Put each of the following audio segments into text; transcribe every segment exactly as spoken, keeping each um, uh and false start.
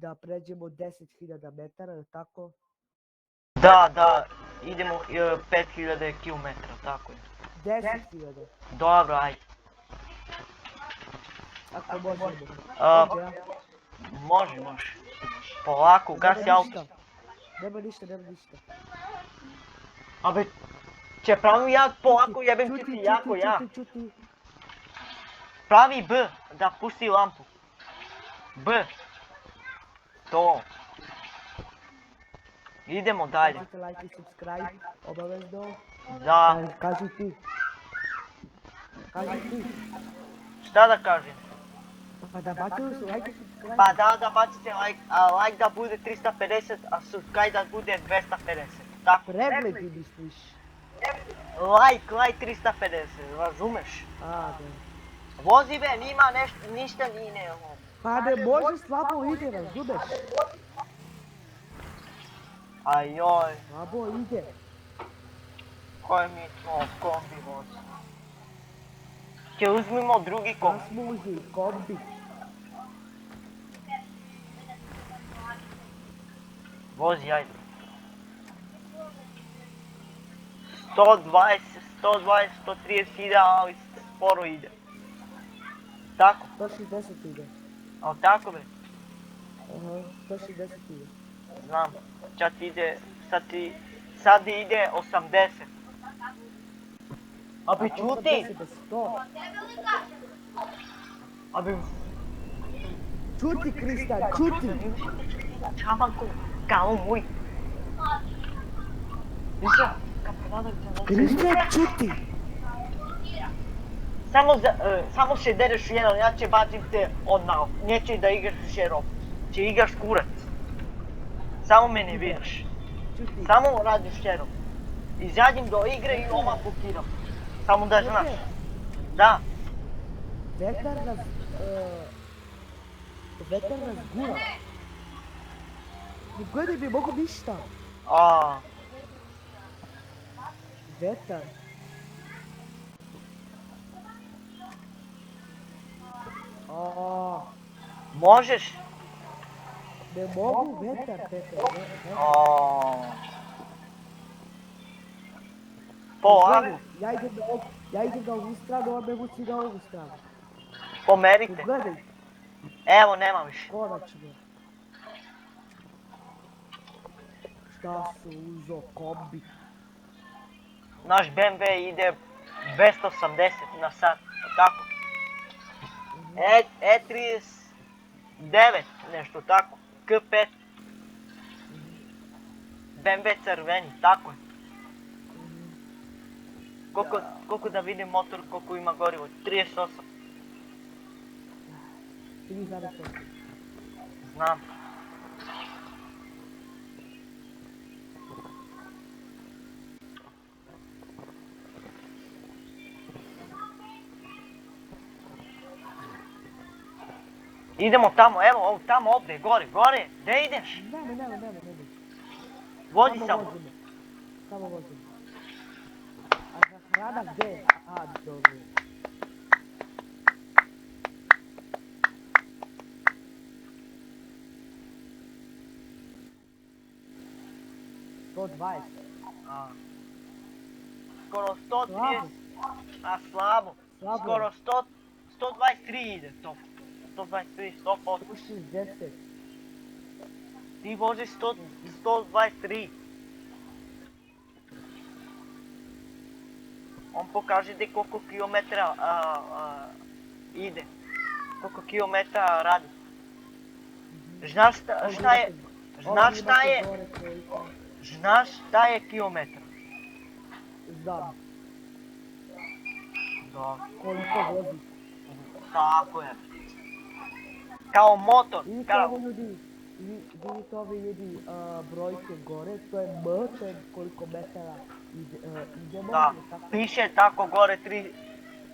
Da pređemo deset hiljada metara, je li tako? Da, da, idemo e, pet hiljada kilometara, tako je. Deset hiljada. Dobro, ajde. Ako možemo. A, Ajde, ja. Može, može. Polako, gasi Nema auto. Ništa. Nema ništa, nema ništa. Abe, će pravim ja polako, jebem ti Čuti, jako čuti, ja. Čuti, čuti. Pravi B, da pusti lampu. B. To. Idemo dalje. Bacite like i subscribe, obavezno. Da. Kaži, kaži ti. Kaži ti. Šta da kažem? Pa da bacite like i subscribe. Pa da, da bacite like, a like da bude trista pedeset, a subscribe da bude dvesta pedeset. Tako. Pregledi misliš. Like, like trista pedeset, razumeš? A, da. Vozi be, nima neš, ništa nije ne. Pa ne može, slabo ide, razumeš? Ajoj, Slabo ide. Koj mi to kombi vozi? Će uzmimo drugi kombi. Zasluži kombi. Vozi, ajde. Sto dvadeset, sto dvadeset, sto trideset ide, ali sporo ide. Tako? Sto šezdeset ide. Ali tako be? Aha, sto šezdeset ide. Znam. Sad ide, sad ti, sad ide osamdeset. A bi čuti? Osamdeset, sto. A bi... Čuti, Kristan, čuti. Čabanko, kao moj. Više, kad prodam te... Kristan, čuti. Samo, za, e, samo se dereš jedan, ja će bacim te odmah. Neće da igraš više rob. Će igraš kurac. Samo me nerviraš. Čuti. Samo radiš šero. Izađem do igre i odmah blokiram. Samo da znaš. Da. Vetar nas, e, vetar nas gura. Ne gledaj, ne mogu ništa. A, Vetar. A, možeš? Ne mogu, vetar, vetar, ve-, vetar. O. Polako. Ja idem na ovu, ja idem na ovu stranu, on me vuci na ovu stranu. Pomerite. Pogledaj, Evo, nema više. Konačno. Šta su uzo kombi? Naš B M W ide dvesta osamdeset na sat, tako? E, E trideset devet, nešto tako. K pet. B M W crveni, tako je. Koliko, koliko da vidim motor, koliko ima gorivo? Trideset osam. Tri zarez osam. Znam. Idemo tamo, evo, ovo, tamo, ovde, gore, gore, gde ideš? Nema, nema, nema, nema. Vozi Samo samo. Vozimo. Samo vozimo. A hrana gde? A, dobro. Sto dvadeset. A. Skoro sto trideset, a slabo. Slabo. Skoro sto, sto dvadeset tri ide, sto, sto dvadeset tri, sto posto. Sto šezdeset. Ti voziš sto, sto dvadeset tri. On pokaže ti koliko kilometra a, a, ide. Koliko kilometra radi. Znaš šta, šta je, znaš šta je, znaš šta je kilometar? Znam. Da. Koliko vozi. Tako je. Kao motor, Vidite kao... ovo, ljudi, vi-, vidite ove, ljudi, a, brojke gore, to je M, to je koliko metara ide, a, idemo, Da, je li tako? Piše tako gore tri,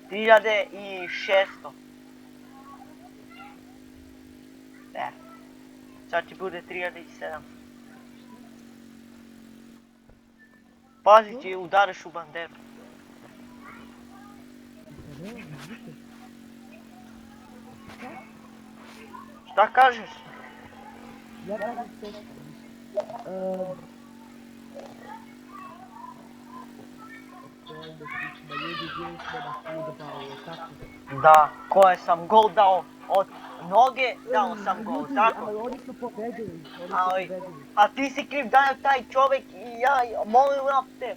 tri hiljade i šesto. E, sad će bude tri hiljade i sedamsto. Pazi, će udariš u banderu. Šta kažeš? Я даже всё скажу. Эм. Da, ko je sam gol dao od noge, dao sam gol, Ljudi, tako? Ali oni su pobedili, oni su Ali- pobedili. A ti si kriv da je taj čovjek i ja, i- molim te,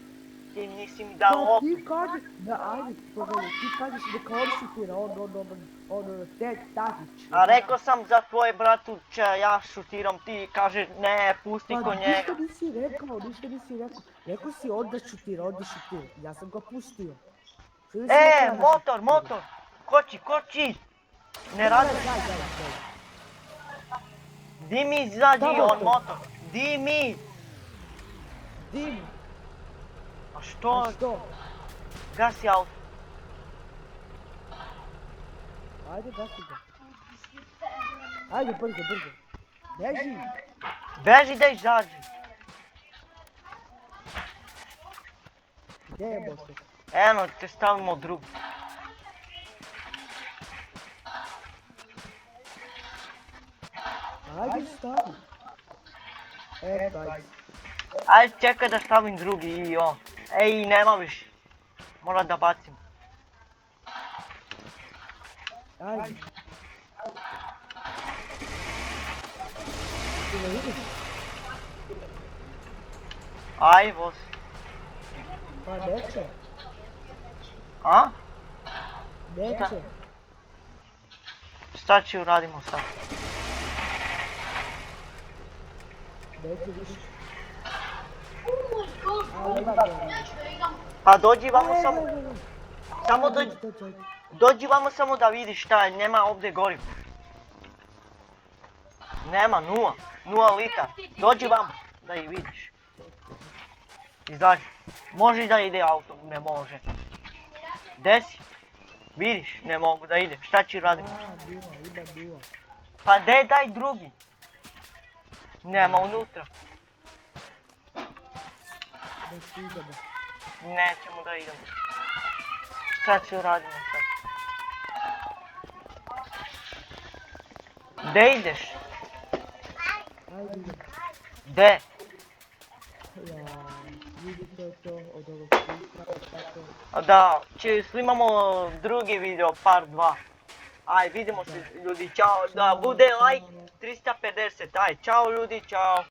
ti nisi mi dao Pa loptu. Ti kažeš, da, ajde, pogledaj, ti kažeš neka on šutira, on, on, on, on, on, te, Tadić. A rekao sam za tvoje bratu će ja šutiram, ti kaže ne, pusti Pa ko njega. Ništa nisi rekao, ništa nisi rekao. Rekao si onda šutira, onda šutira. Ja sam ga pustio. Što nisi E, rekao da motor, šutira? Motor! Koči, koči! Ne radi. Daj, daj, daj, daj. Di mi izađi Šta on motor? Motor? Di mi? Dim, A što? a što? Gasi auto. Ajde, gasi ga. Ajde, brzo, brzo. Beži. Beži da izađi. Gde je motor? Eno, te stavimo drugi. Ajde, stavi. E, taj. Ajde, čekaj da stavim drugi i on. Ej, nema više. Mora da bacim. Ajde. Ti ne vidiš? Aj, voz. Pa neće, A? neće. Šta će uradimo sad? Neće više. Oh my god, Ali ima bro. gore. Pa dođi vamo samo, Ajde, ajde, ajde. samo dođi, Dođi, dođi. Dođi vamo samo da vidiš šta je, nema ovdje goriva. Nema, nula, nula litra. Dođi vamo da i vidiš. Izađi. Može da ide auto? Ne može. Gde si? Vidiš, ne mogu da ide. Šta ću raditi? A, bilo, ima bilo. Pa gde je taj drugi? Nema unutra. Da ti idemo. Nećemo da idemo. Šta ću radimo sad? Gde ideš? Ajde, idemo. Gde? Ja, vidite to od ovog puta, tako. A da, će snimamo drugi video, part dva. Aj, vidimo se ljudi, čao, da bude like tristo pedeset, aj, čao ljudi, čao.